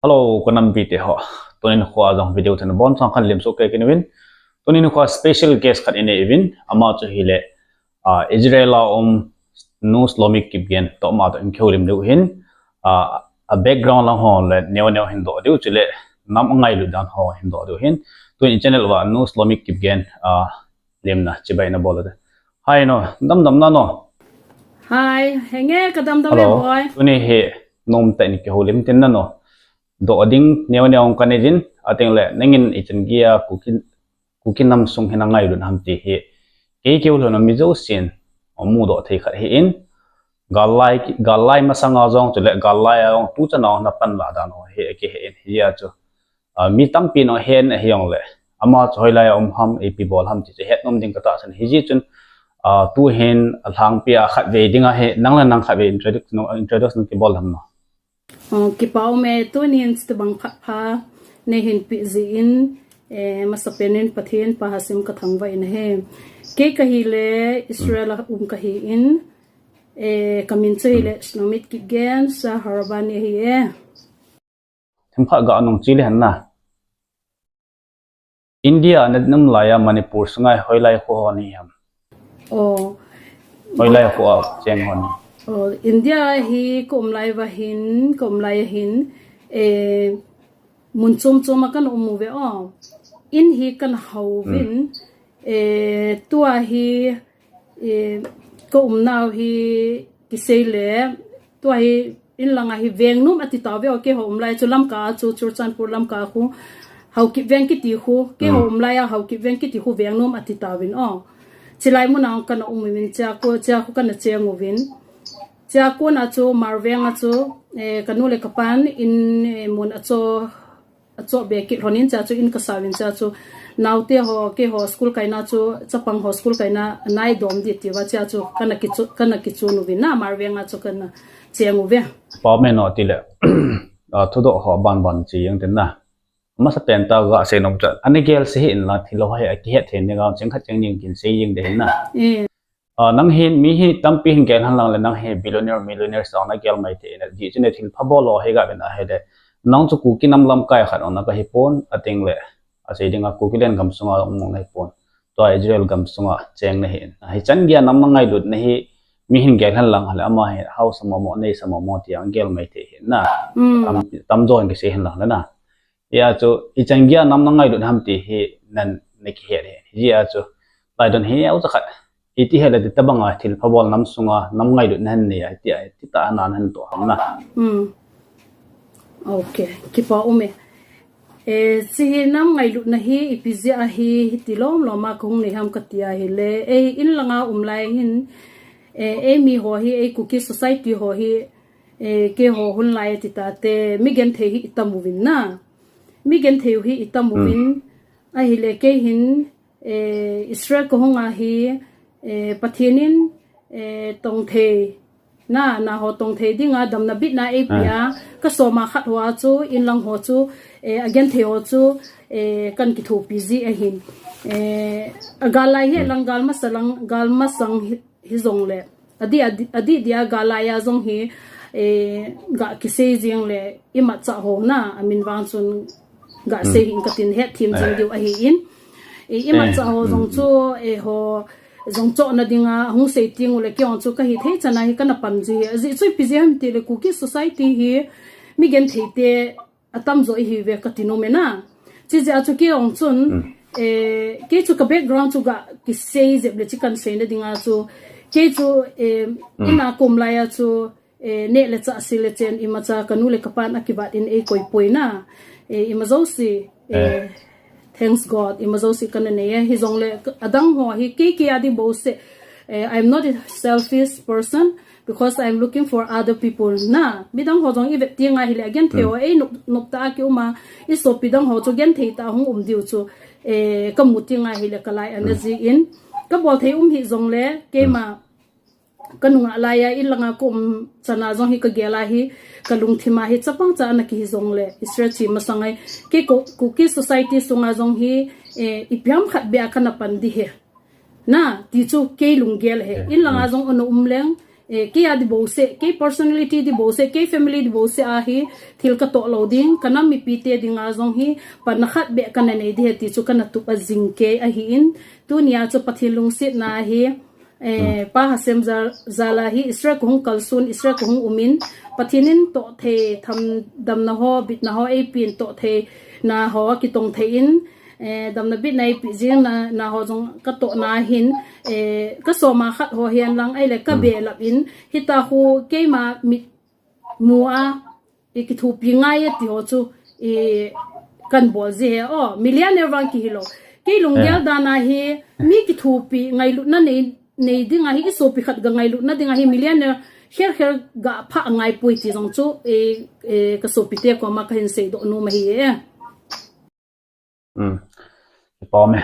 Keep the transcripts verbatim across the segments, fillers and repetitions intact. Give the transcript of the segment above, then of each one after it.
Hello, ka nampi te ho. Tunin khoa jong video thana bon sang khan lim so ke kinwin. Tunin khoa special guest khat ine ivin. Ama chu hile, ah, Israel a um Nu Shlomi Kipgen to ama to in keu lim deu hin. Ah, a background lang ho le neo neo hin do deu chule nam angai lu dan ho hin do deu hin. Tuin channel va Nu Shlomi Kipgen, ah, limna chibai na bol de. Hi no, dam dam na no. Hi, henge ka dam dam Hello. Boy. Tuni hi nom ta in keu lim tin na no. Do ding neo neo ka ne din, ating le nangin ichan gia Kuki, Kuki nam sung hin angai lu ham ti hi. Kei keu lo na mi jo sin, o mu do thei khat hi in. Galai, galai masanga jong chule galai a jong tu chana na pan la dan ho hi ki he in hi a chu. Ah, mi tampi no hen ahi jong le. Ama chu hoilai a um ham, ipi bol ham ti chu het nom ding ka ta san hi ji chun. Ah, tu hin a lhangpi a khat ve ding a he, nang le nang khat ve introduce no, introduce no ki bol ham no. Oh, kipa um e tunin chitobang phat pha nei hin pi ji in, eh, masapen in Pathen pa hasim ka thangvah in he. Kei ka hi le Israel a um ka hi in, eh, ka min chu hi le Shlomi Kipgen Saharbani hi e. Themkhat ga nung chi le han na. India na nam lai a Manipur sungai hoilai kho ho ni ham. Oh. Hoilai kho a cheng ho ni. Oh, India hi ka um lai va hin, ka um lai hin, eh, mun chom chom a kan um u ve o. In hi kan hau vin, eh, tua hi, eh, ka um nau hi kisei le, tua hi in langa hi veng nom ati ta ve o, kei ho um lai chu Lamka chu, Churachandpur Lamka khu, Haokip veng kiti khu, kei ho um lai a Haokip veng kiti khu veng nom ati ta vin o. Chilai mun a kan um vin chia ko, chia khu kan cheng u vin. Chia ko na chu Hmar veng a chu, eh, ka nu le ka pan in, eh, mun a chu, a chu be kit honin chia chu in ka sa vin chia chu. Naute ho, kei ho school kaina chu, chapang ho school kaina nai dom di ti va chia chu, kana kichu, kana kichu nu vin na Hmar veng a chu kana cheng u ve. Pa me no ti le, ah, thu do ho ban ban chi yang tin na. Masapen ta ga sei nom cha. Ani gel se hi in la thil ho he a ki het the ne ga cheng khat cheng ning kin sei ying de hin na. Eh. Ah, nang hin mi hi tampi hin gel han lang le nang hi billionaire, millionaire sang na gel mai te na. Di chune thil pha bol lo he ga ben a he le. Nang chu Kuki nam lamkai khat ong na ka hi pon ating le. A sei ding a Kuki len gam sunga ong na hi pon. Tua Israel gam sunga cheng na hi. Hi chan gia nam na ngai lut na hi mi hin gel han lang le ama hi hau sa mo mo nei sa mo mo ti ang gel mai te hi na. Tam, tam jo in ki sei han lang le na. Hia chu, ichan gia nam na ngai lut ham ti hi nan na ki het hi. Hia chu, lai don hi au cha khat. Iti he le ti tabang a thil pha bol nam sunga, nam ngai lut nan ni a, ti a, ti ta nan han to ham na. Hmm. Okay, kipa um e. Eh, chi hi nam ngai lut na hi, ipi jeh a hi, hi ti lom lom a kong nei ham ka ti a hi le. Eh, in langa um lai hin, eh, eh, mi ho hi, eh, Kuki society ho hi, eh, kei ho hun lai ti ta te, mi gen thei hi i tam u vin na. Mi gen thei u hi i tam u vin, ahi le kei hin, eh, Israel ka hung a hi, eh, Pathen in, eh, tong thei, na, na ho tong thei ding a, damna bitna ei pia, ka soma khat ho a chu, in lang ho chu, eh, a gen thei ho chu, eh, kan kithopi ji ahin. Eh, a gal lai hi, lang gal masa lang, gal masang hi, hi jong le. Adi, adi, adi dia ga lai a jong hi, eh, ga kisei jing le, imacha ho na, amin vang chun ga sei hin ka tin het thim jing diu ahi in. Eh, imacha ho jong chu, eh, ho, jong cho na ding a, hung sei ting u le kei ong chu ka hi thei chana hi ka na pan ji hi. Aji chu ipi jeh ham ti le Kuki society hi, mi gen thei te, a tam jo i hi ve ka ti nom e na. Chi jeh a chu kei ong chun, eh, kei chu ka background chu ga kisei jep le chi kan sei na ding a chu. Kei chu, eh, ina kum lai a chu, eh, neh le chah sil le chen imacha ka nu le ka pan a kivat in ei koi poi na. Eh, ima jo si, eh, thanks God, ima jo si ka na nei e. Hi jong le adang ho hi kei kei a ding bo se, eh, I'm not a selfish person. Because I'm looking for other people. Na, midang ho jong i vet ti ngai hi le, a gen thei ho, ei, nop, nop ta a ki um a, i sopi dang ho chu gen thei ta hung um diu chu, eh, ka mu ti ngai hi le, ka lai a na ji in. Ka bol thei um hi jong le, keima, ka nunga lai a, i langa ka um chana jong hi ka gel a hi, ka lungthim a hi, chapang cha ana ki hi jong le, Israel chi masang ai, kei Ku-, Kuki society sunga jong hi, eh, i piam khat be a ka na pan di hi. Na, ti chu kei lunggel he. In langa jong ono um leng, Eh, kei a di bouseh, kei personality di bouseh, kei family di bouseh a hi thil ka toh lou ding, ka nam mipi te dinga jong hi panna khat beh kana nei di ahi ti chu kana tup a jing kei ahi in, tunia chu Pathen lungsetna hi, eh, Pa Hashem jal, jal a hi Israel ka hung kal sun, Israel ka hung um in, Pathen in toh thei, thamdamna ho, bitna ho eipen, toh theina ho kitong thei in, eh, damna bitna eipe jing na, na ho jong ka tohna hin, eh, ka soma khat ho hihen lang ahile ka belap in, hitia khu keima mit mu a, i kithopi ngai e ti ho chu, i kan bol ji ahi, o, millionaire vang kihi lou. Kei lunggel dan a hi, mi kithopi ngailutna nei, nei ding a hi, i sopi khat ga ngailutna ding a hi, millionaire kher kher ga pha ngai poi ti jong chu, i, i ka sopi te koma ka hin seidoh nom ahi e. Um, kipa um e.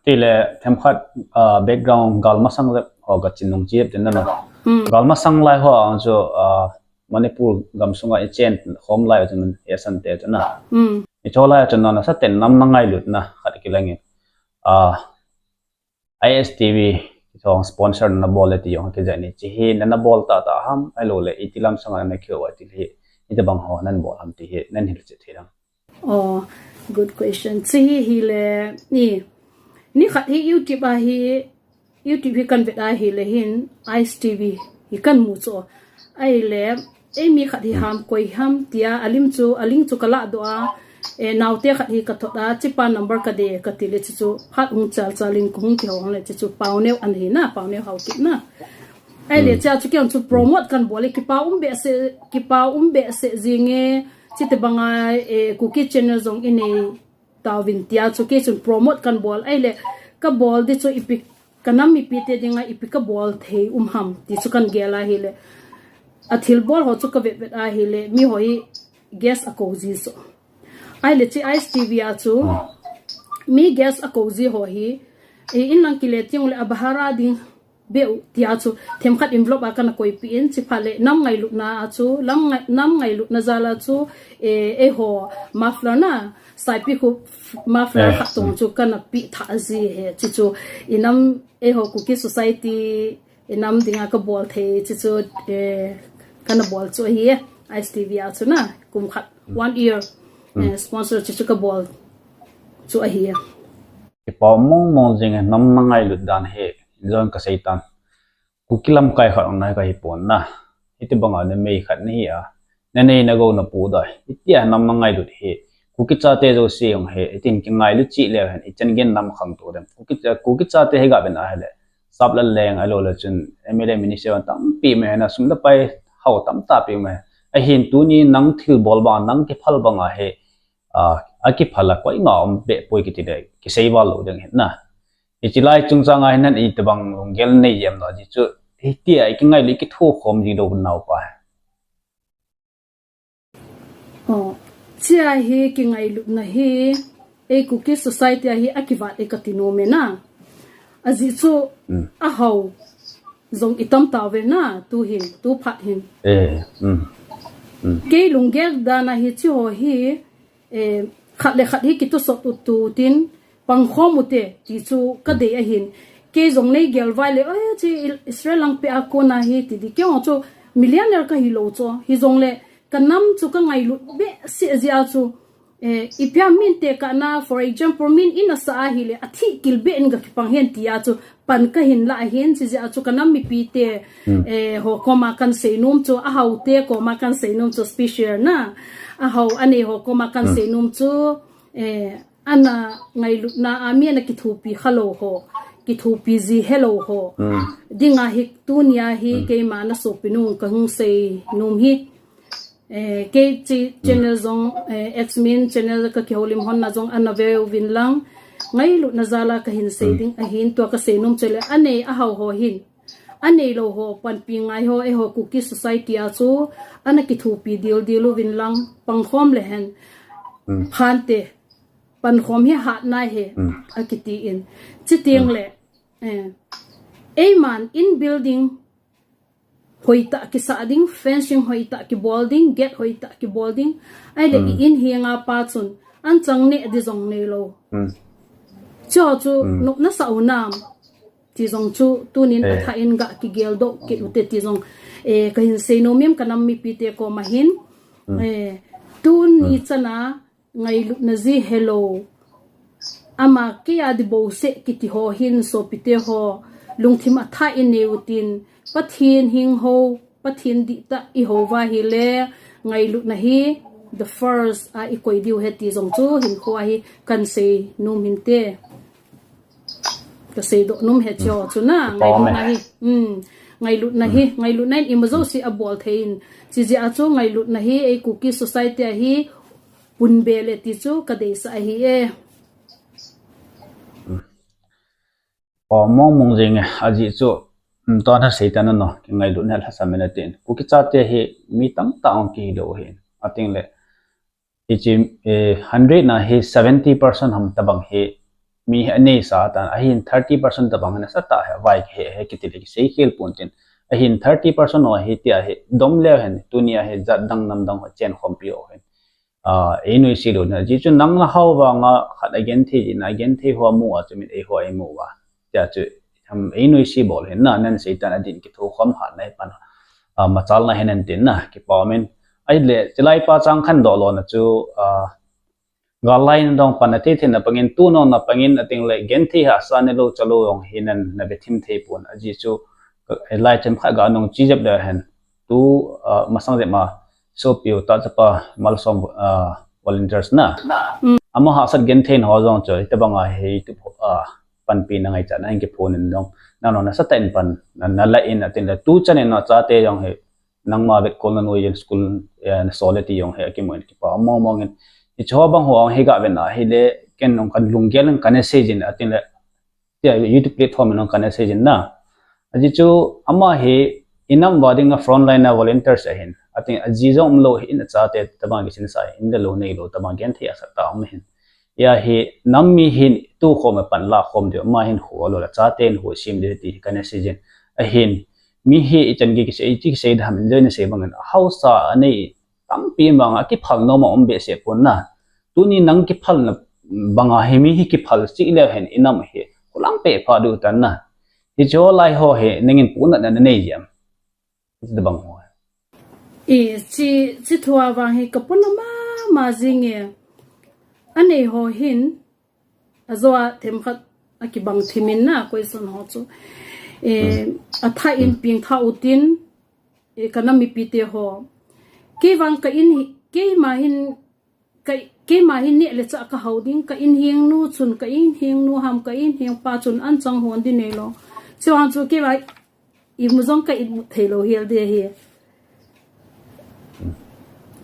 Tile themkhat, ah, background gal masang le ho ka chin nung chip tin na. Um. Gal masang lai ho ang chu, ah, Manipur gam sunga i chen khom lai chu man e san te chu na. Um. I cho lai chu na sa ten nam na ngailutna khat kilang e. Ah, I S T V jong sponsor na bol le ti jong kijani chi hi na na bol ta ta ham, ahilou le iti lam sanga na kio ti hi, iti bang ho nan bol ham ti hi nan hil chi thei dang. Oh, good question. Chi hi hi le ni, ni khat hi YouTube a hi, YouTube hi kan vet a hi le hin, I S T V hi kan mu chu. Ahile, ei mi khat hi ham koi ham tia, alim chu, aling chu ka lah doh a, eh, naote khat hi ka thot a, chipa number ka de ka ti le chu chu, phat hung chal chal in ka hung kihou le chu chu, Paoneo an hi na, Paoneo Haokip na. Ahile, chia chu kiang chu promote kan bol e, kipa um behseh, kipa um behseh jing e, chite banga, eh, Kuki channel jong i nei tauvin tia chu kei chun promote kan bol ahile, ka bol di chu ipi, ka nam mipi te dinga ipi ka bol thei um ham ti chu kan gel a hi le. A thil bol ho chu ka vet vet a hi le, mi ho hi guest a ko ji so. Ahile chi I S T V a chu, mi guest a ko ji ho hi, e, in lang kile tiang le a bahara ding beu tia chu themkhat envelope a kana koipi in, chi phat le nam ngailutna a chu, lam ngai, nam ngailutna jal a chu, eh, eiho muffler na, Saipikhup muffler khat tong chu kana pe tha ji ahi, chi chu i nam eiho Kuki society i nam dinga ka bol thei, chi chu, eh, kana bol chu ahi, I S T V a chu na, kum khat, one year, eh, sponsor chi chu ka bol chu ahi. Kipa mong mong jing e, nam na ngailut dan hi, jon ka sei tan. Kuki lamkai khat ong nai ka hi pon na. Hiti banga na mei khat na hi a. Na nei na go na pu dai. Hitia nam na ngailut hi. Kuki chate jouse ong hi. Hitin kingailut chih leu hen. Ichan gen nam khangtou dem. Kuki cha, Kuki chate hi ga ben a hi le. Sap la leng ahilou le chun M L A minister tampi um e na, sum le pai hao tamtah pi um e. Ahin tuni nang thil bol bang, nang kiphal bang a hi. A, akiphal a koima um be poi kiti le, kisei val lou ding hin na. Hichi lai chungchang a hin nan iti bang lunggel nei em lo ji chu, hitia i kingailut i kitho khom ji lou nau pa. Oh, chia hi kingailutna hi, ei Kuki society a hi akivat e kati nom e na. Ajeh chu, a hao jong i tam tauve na, tu hin, tu phat hin. Eh, um, um. Kei lunggel dan a hi chi ho hi, eh, khat le khat hi kitusot u tu tin, pangkhom u te, ti chu ka dei ahin. Kei jong nei gel vai le, "Oi, chi Israel lang pe a kona hi," ti di. Kei jong chu millionaire ka hi lou chu. Hi jong le, ka nam chu ka ngailut behseh jeh a chu. Eh, ipi ham min te ka na, for example, min in a sa a hi le, a thi kil be in ga kipang hen ti a chu. Pan ka hin la ahin, chi jeh a chu ka nam mipi te, eh, ho koma kan sei nom chu, a hao te koma kan sei nom chu, special na. A hao a nei ho koma kan sei nom chu, eh, ana ngailutna a mi ana kithopi kha lou ho, kithopi ji he lou ho. Dinga hi tunia hi keima na sopi nung ka hung sei nom hi. Eh, kei chi channel jong, eh, X-Men channel ka kihoulim hon na jong ana ve uvin lang. Ngailutna jal a ka hin sei ding ahin, tua ka sei nom chu le a nei a hao ho hin. A nei lou ho, panpi ngai ho, eiho Kuki society a chu, ana kithopi dil dil uvin lang, pangkhom le hen. Phante, pankhom hi hatna ahi, akiti in. Chiteng le, eh, eiman in building, hoitah kisah ding, fencing hoitah kibol ding, gate hoitah kibol ding. Ahile i in henga pa chun, an chang neh di jong nei lou. Chu chu, nop na sa u nam. Ti jong chu, tunin a thah in ga kigel doh kit u te ti jong. Eh, kahin seinom em kanam mipite koma hin. Eh, tuni chana ngailutna ji helou. Ama keiya di bouseh kiti ho hin sopite ho. Lungthim athah in neiu tin. Pathen hing hou, Pathen dihtah i hou va ahile. Ngailutna hi the first a i koi diu ahi ti jong chu hinkho a hi kan seinom hinte. Ka seidoh nom ahi chu, chu na, ngailutna hi. Hmm. Ngailutna hi, ngailutna in ima jouse abol thei in. Chijeh a chu ngailutna hi, ei Kuki society a hi, punbe le ti chu ka deisah ahi e. O, mong mong jing e, ajeh chu, um, tuna seitan a no, kingailutna lhasam in atin. Kuki chate hi, mi tamtah ong kihilou ahin. Ating le, Hiche, eh, hundred na hi seventy percent ham tabang hi mi hi aneisa tan, ahin thirty percent tabang hi nasatah hi vai hi, hi kiti le kisei khel pon tin. Ahin thirty percent ho hi tia hi dom leu hen, tunia hi jat dang nam dang ho chen khompi ho hen. Ah, ei nuisat lou na, ajeh chu nang na hao vanga khat agenthei na, agenthei ho mu a chu min ei ho ei mu a. Tia chu, ham, ei nuisat bol hin na, nan seitan a din kitho khom hat na hi pan. Ah, machal na hin an tin na, kipa min. Ahile, chilai pa chang khandoh lona chu, ah, gal lai na dong pan athei thei na pangin, tu nong na pangin, ating le, genthei hahsa neilou chalou jong hi nan na ve thim thei pon. Ajeh chu, eh, lai chem khat ga nung chi jep le hen. Tu, ah, masang jep ma, sopiu ta chapa, Malsom, ah, volunteers na. Mm. Ama hahsat genthei na ho jong chu, hitabang a hi tu, ah, panpi na ngaichat na hin kiphon in dong. Nang nong nasatah in pan, na, na la in atin le tu chan in na chate jong hi, nangma vetkol na nuijin school, eh, na sol e ti jong hi akimu in kipa mong mong in. Hiche ho bang ho hi ga ve na hile, ken nong kan lunggel in kana sei jin atin le, tia YouTube platform in nong kana sei jin na. Ajeh chu ama hi inam va dinga frontline na volunteers ahin. Atin ajeh jong umlou hi in achate tabang kisin sa in le lou neilou tabang genthei asatah um hin. Hia hi nam mi hin tu khom a pan la khom diu, ama hin khu a lo la chate hin khu sim diu ti hi kana sei jin. Ahin mi hi ichan gei kisei, ichi kisei dam in joi na sei bang in. Haosa anei tampi bang a kiphal nom a um behseh pon na. Tuni nang kiphal na bang a hi mi hi kiphal cheh leu hen inam hi. Khulang peh pha diu tan na. Hiche ho lai ho hi nangin punat na na nei jam. Hiche tabang ho. I, chi, chi thu a vang hi ka puna mama jing e. Anei ho hin, ajo a themkhat akibang thim in na, question ho chu. E, athah in pengthah u tin, e, kanam mipite ho. Kei vang ka in hi, keima hin Ka, keima hin neh le chah ka hao ding, ka inheng nu chun, ka inheng nu ham, ka inheng pa chun an chang hon di neilou. Chuan chu keiva imu jong ka imu thei lou hial di ahi.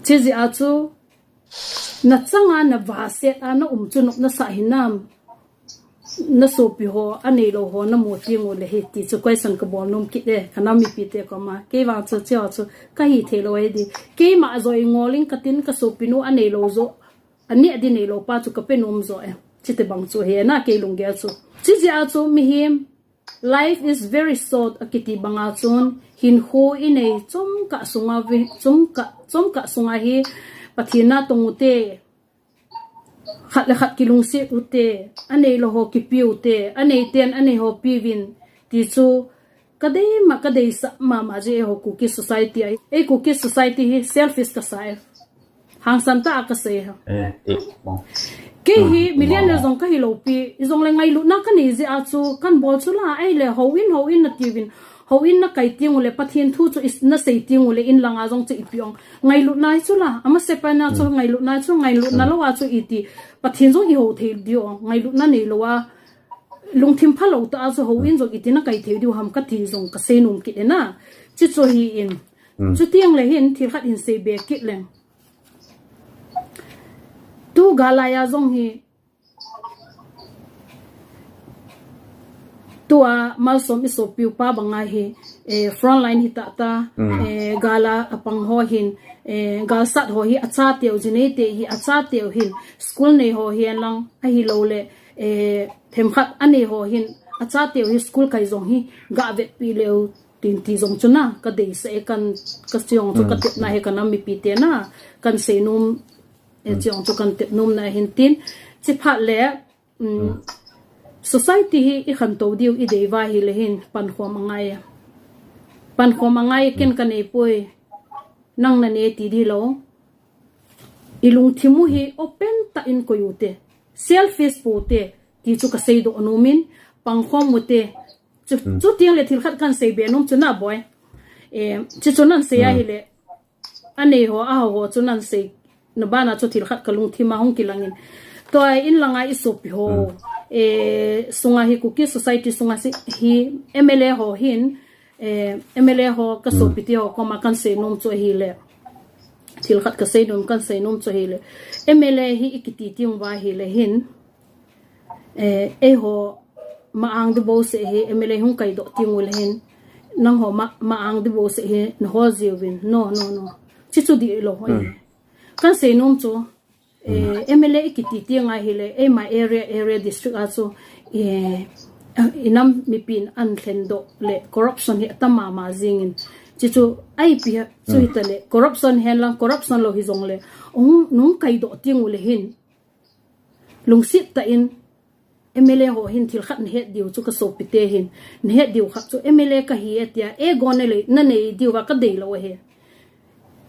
Chijeh a chu, na changa na vaset a na um chu nop na sa hinam. Na sopi ho, aneilou ho, na mu teng u le hi ti chu question ka bol nom kit e, ka nam mipite koma. Kei vang chu, chu, chu, ka hithei lou ahi di. Keima joi ngol in ka tin ka sopi nu aneilou jo, aneh di neilou pa chu ka pe nom jo e. Chiti bang chu hi, na kei lunggel chu. Chijeh a chu mihem, life is very short, akiti banga chun, hinkho inei chomkhat sunga vi, chomkhat, chomkhat sunga hi, Pathen na tong u te, khat le khat kilungset u te, aneilou ho kipe u te, anei ten anei ho pe uvin, ti chu ka dei ma, ka deisah mama jeh e ho Kuki society a. Ei Kuki society hi selfish ka sa e. Hangsan tah a ka sei ha. Eh, eh, mo. Kei hi millionaire jong ka hilou pi, ijong le ngailutna ka nei jeh a chu, kan bol chu la, ahile houin, houin na ti uvin. Houin na kai teng u le Pathen thu chu is, na sei teng u le in langa jong chu ipi ong. Ngailutna hi chu la, amasa pen a chu ngailutna chu, ngailutna lou a chu iti. Pathen jong i hou thei diu ong, ngailutna neilou a. Lungthim phalou tah a chu houin jong iti na kai thei diu ham ka ti jong ka sei nom kit e na. Chi chu hi in. Chuteng le hin thil khat hin sei be kit leng. Tu gal lai a jong hi, tua Malsom i sopiu pa banga hi, eh, frontline hi tah ta, eh, gal a apang ho hin, eh, gal sat ho hi achateu, jinei te hi achateu hin, school nei ho hi lang ahilou le, eh, themkhat anei ho hin achateu hi school kai jong hi ga vetpi leu tin ti jong chu na, ka deisah e kan, ka chi jong chu ka tepna hi ka nam mipite na, kan sei nom e chi jong chu kan tep nom na hin tin, chi phat le, Um, society hi i khantou diu i dei uva ahile hin pankhom angai a. Pankhom angai ken ka nei poi. Nang na ne ti di lo. I lungthim u hi open tah in koi u te. Selfish pou te. Ti chu ka seidoh nom in. Pankhom u te. Chu, chu tiang le thil khat kan sei be nom chu na boi. Eh, chu chu nan sei a hi le. A nei ho, a ho chu nan sei. Na bana chu thil khat ka lungthim a hung kilang in. Tua in langa i sopi ho. Eh, sunga hi Kuki Society sunga si, hi M L A ho hin. Eh, M L A ho ka sopi te ho koma kan sei nom chu ahi le. Thil khat ka sei nom kan sei nom chu ahi le. M L A hi i kiti tiang va hi le hin. Eh, ei ho ma ang di bo se hi M L A hung kai doh tiang u le hin. Nang ho ma, ma ang di bo se hi na ho ziu vin. No, no, no. Chi chu di lo ho. Kan sei nom chu. Eh, M L A i kiti tiang a hi le, eh, my area, area district a chu, eh, i nam mipin an thlen doh le, corruption hi atam mama zing in. Chi chu, ai pi ha, chu hi ta le, corruption hen lang, corruption lo hi zong le, ung, nung kai doh tiang u le hin. Lungsit tah in, M L A ho hin thil khat na het diu chu ka sopi te hin. Na het diu khat chu M L A ka hi e tia, e go ne le, na nei diu va ka dei lo he.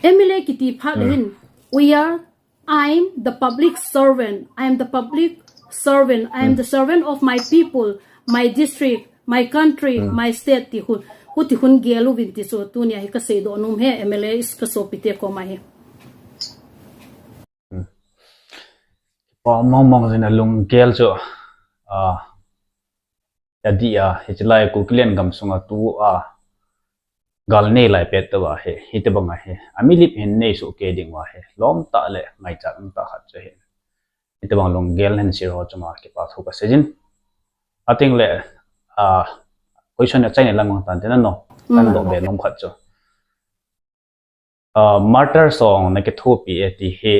M L A kiti phat le hin, we are I'm the public servant. I am the public servant. I am the servant of my people, my district, my country, my state. Ti hun, hu ti hun gel u vin ti chu tunia hi ka sei doh nom he M L A is ka sopi te koma hi. Pa mong mong zin a lung gel chu. Ah, a di a, hi chilai ku kilian gam sunga tu a. Gal nei lai pet ta va he, hi te banga he. A mi lip hin nei su ke ding va he. Lom ta le, ngai chak ta khat chu he. Hi te bang lung gel hin sir ho chuma ki pa thu ka sejin. A ting le, a, question a chaine lang tan te na no. Kan do be nom khat chu. A, martyr song na ki thu pi e ti he.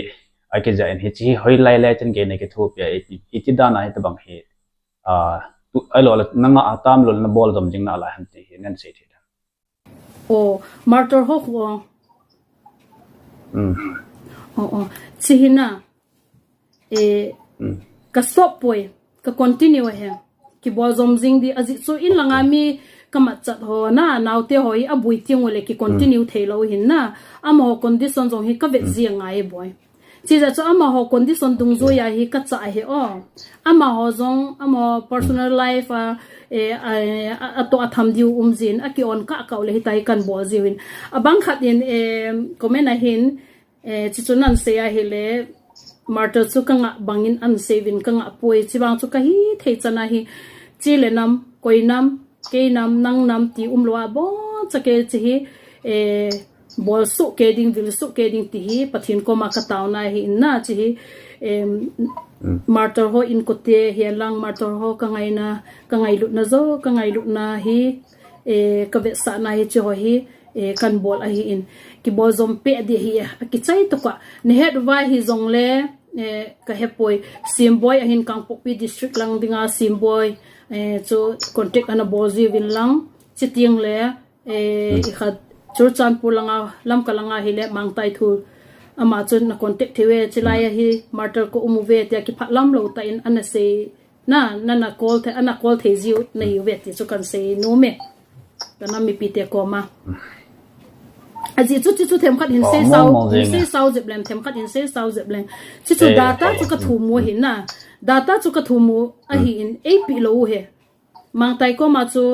A ki ja in hi chi hoi lai lai chen ke na ki thu pi e ti. I ti dana hi te bang he. A, tu, ai lo la, na nga a tam lo na bol dom jing na la han ti he. Nan sei thi. O, martyr ho ho. O, o. Chi hi na. E, ka stop poi. Ka continue he. Ki bol zom zing di a zi chu in langa mi ka mat chat ho na, nau te ho i a bui tiang u le ki continue thei lo hin na. Ama ho condition zong hi ka vet zia ngai boi. Chi za chu ama ho condition dung zui a hi ka cha he o. Ama ho zong, ama personal life a, e, a, a, a to a tham diu um zin, a ki on ka kau le hi ta hi kan bol ziu hin. A bang khat in, e, comment a hin, e, chi chu nan sei a hi le, martyr chu ka nga bangin an sei vin ka nga poi, chi bang chu ka hi thei chan a hi, chi le nam, koi nam, kei nam, nang nam ti um lo a bon cha ke chi hi, e, bol su ke ding, vil su ke ding ti hi, Pathian koma ka tauna hi in na chi hi, em, martyr ho in kote hi lang martyr ho ka ngaina, ka ngailutna zo, ka ngailutna hi, e, ka vetsahna hi chi ho hi, e, kan bol a hi in. Ki bol zom pe di hi, a ki chai to ka. Ne het vai hi zong le, e, ka he poi. Simboi a hin Kangpokpi district lang dinga Simboi, e, chu contact ana bol ziu vin lang. Chi tiang le, e, i khat Churachandpur langa, Lamka langa hi le Mangtai Thu. Ama chun na contact thei ve, chi lai a hi martyr ko um u ve, tia ki phat lam lo ta in ana sei na, na, na call thei, ana call thei ziu na hi u ve ti chu kan sei nom e. Ka nam mipi te koma. A zi chu, chu, chu them khat hin sei sau, hin sei sau zep lem, them khat hin sei sau zep lem. Chu chu data chu ka thu mu hin na. Data chu ka thu mu a hi in, ei pi lo u he. Mangtai koma chu,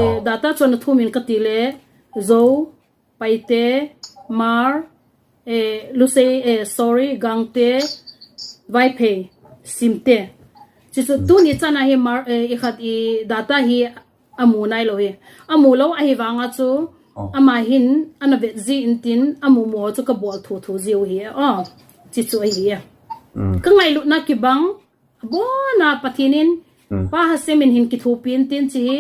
eh, data chu na thu min ka ti le, Zo, Paite, Hmar, eh, Lusei, eh, sorry, Gangte, Vaiphei, Simte. Chi chu tuni chan a hi Hmar, eh, i khat i data hi a mu nai lo hi. A mu lo a hi vanga chu, ama hin ana vet zi in tin, a mu mu chu ka bol thu thu ziu hi. Oh, chi chu a hi. Ka ngailutna kibang, Abon a Pathian in, Pa Hashem in hin kithopi in tin chi hi,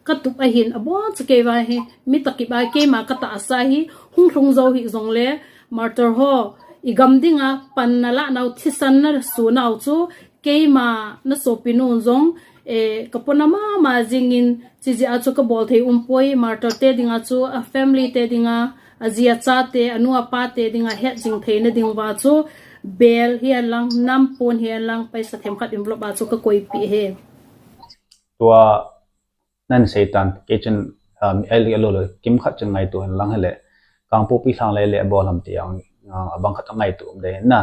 ka tup a hin, abon cha kei va hi, mi ta kibang keima ka tahsa hi, hung lhung zo hi zong le, martyr ho, i gam dinga, pan na la nau, thisan na su nau chu, keima na sopi nu zong, eh, ka pona mama zing in, chi zia chu ka bol thei um poi, martyr te dinga chu, a family te dinga, a zi a cha te, a nu a pa te dinga het zing theina ding va chu, bel hi a lang, nam pon hi a lang, paisa them khat envelope a chu ka koi pi he. Tua nan sei tan, kei chun um, el, el, el, kim khat chun ngaito hen lang hele. Kangpokpi lhang le le bol ham ti ang, uh, abang khat ngaito um de na.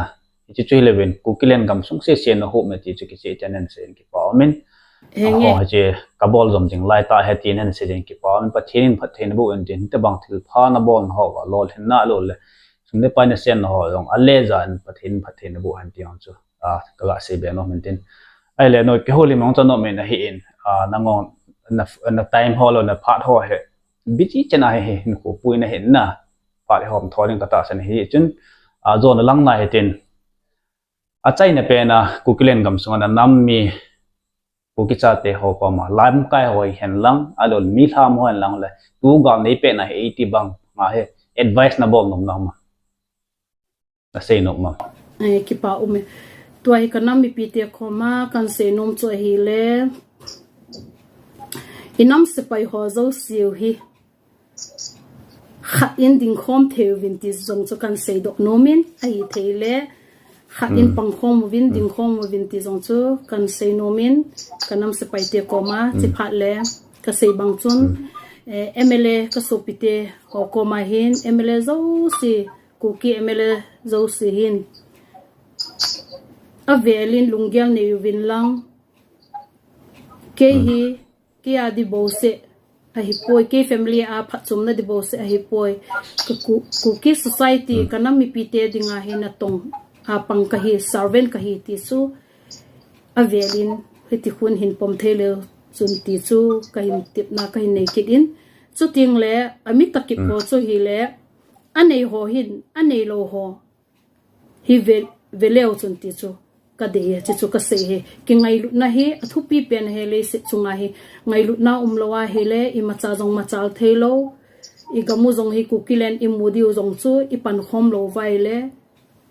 Hichu chu hile vin, Kukiland gamsung se se na ho me ti chu kiche chen en se kipa min. Henge. Aho, hiche kabol jom jing lai ta he ti nen se jing kipa min, Pathen in phatthei naboh hen tin, te bang thil pha nabol na ho va lolhin na lo le. Sum le pai nasen na ho jong, ale ja in Pathen in phatthei naboh hen ti ang chu. A, kaga sei be nom hen tin. Ahile no, kihoulim mong cha nom in ahi in. A, nangong na, na time ho lo, na phat ho he. Bichi chena he, he, hin ko pui na hin na. Phat hom tho ding kata sen hi chun. A, jo na lang na he tin. Achaina pen a, Kukiland gamsung a nam mi, Kuki chate ho koma, lamkai ho hen lang, alol mi lham ho hen lang le, tu gal nei pe na he, iti bang, ma he, advice nabol nom na ma. Nasei nom ma. Eh, kipa um e. Tua hi ka nam mipi te koma, kan sei nom chu ahile, i nam sepai ho jo siu hi. Khat in dingkhom thei uvin ti jong chu kan seidoh nom in, ahi thei le, khat in pangkhom uvin, dingkhom uvin ti jong chu kan sei nom in, ka nam sepai te koma, chi phat le, ka sei bang chun, eh, M L A ka sopi te ho koma hin, M L A jo si, Kuki M L A jo si hin, avel in lunggel nei uvin lang, kei hi, kei a di bo se ahi poi, kei family a phatchomna di bo se ahi poi. Ka Ku-, Kuki society, ka nam mipi te dinga hi natong a pang ka hi, servant ka hi ti chu avel in, hiti hun hin pom thei leu chun ti chu ka hin tipna ka hin nei kit in. Chuting le, ami takip ho chu hile, anei ho hin, anei lo ho. Hi ve, ve leu chun ti chu ka dei e, chi chu ka sei e. Kingailutna hi, athupi pen he leiset chunga hi. Ngailutna um lou ahile, imacha jong machal thei lou. I gam u jong hi Kukiland imu diu jong chu, i pankhom lou vai le,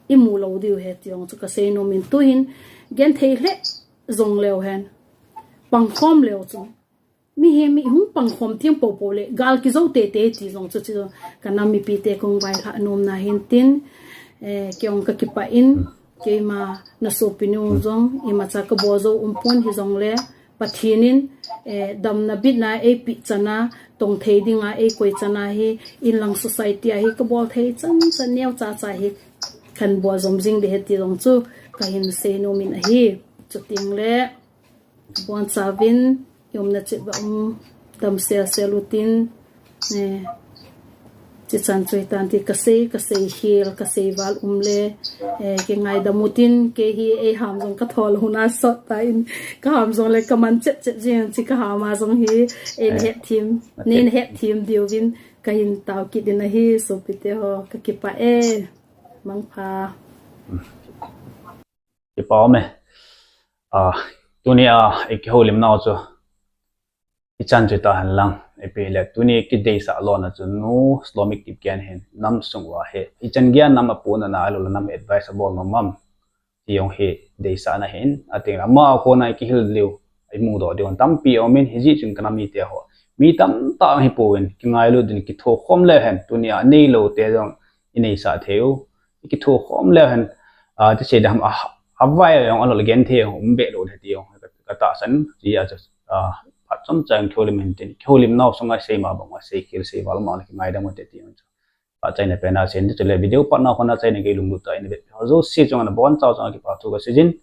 imu lou diu he ti jong chu ka sei nom in tu hin. Genthei le jong leu hen. Pangkhom leu chun. Mi hi mi hung pangkhom tiang popo le, gal kijo tete ti jong chu chu ka nam mipi te kong vailhah nom na hin tin, eh, kei jong ka kipah in, keima na sopi nu jong, imacha ka bol jou um pon hi jong le, Pathen in, eh, damna bitna eipe chan a, tong thei dinga eikoi chan a hi, inlang society a hi ka bol thei chan chan neo cha cha hi, kan bol jom jing de he ti jong chu, ka hin sei nom in ahi, chuting le, Bonchauvin, i umna chet uva um, dam sel sel utin, eh, chi chan chu hitan ti ka sei, ka sei hel, ka sei val um le, eh, kingaidam utin, kei hi ei ham jong ka thol huna sot ta in, ka ham jong le ka man chet chet jing chi ka ham a jong hi, ei na het thim, nei na het thim diuvin, ka hin tao kit in ahi, sopi te ho, ka kipah e, mangpha. Kipa um e. Ah, tuni a, i kihoulim nau chu. I chan chu ta hen lang. Ipi le, tuni kideisah lona chu nu Slomik Kipgen hin. Nam sung uva hi. I chan geiya nam apu na na, alou le nam advice abol nom am. Ti jong hi deisah na hin. Ating ama a kona i kihil diu. I mudoh diu. Tampi um in, hijeh chun ka nam mite ho. Mi tamtah hi pon, kingailut din kithokhom le hen. Tuni a, neilou te jong i neisah thei u. I kithokhom le hen, ah, ti sei dam, ah, avai jong alol gen thei u, um be lou de ti jong, ka, ka tahsan, ti a chu, ah, phat chomcha kihoulim hen tin, kihoulim nau sunga sei ma bang, sei khel sei val ma, kingaidam u te ti jong chu. Achaina pen a sei in, chule video patna kona achaina gei lunglut tah in ve. Ho jouse chunga na bonchau chunga kipa thu ka sei jin.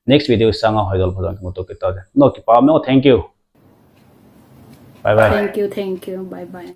Next video sanga hoidol pha jong kimuto kit tau. No kipa mo, thank you. Bye bye. Thank you, thank you. Bye bye.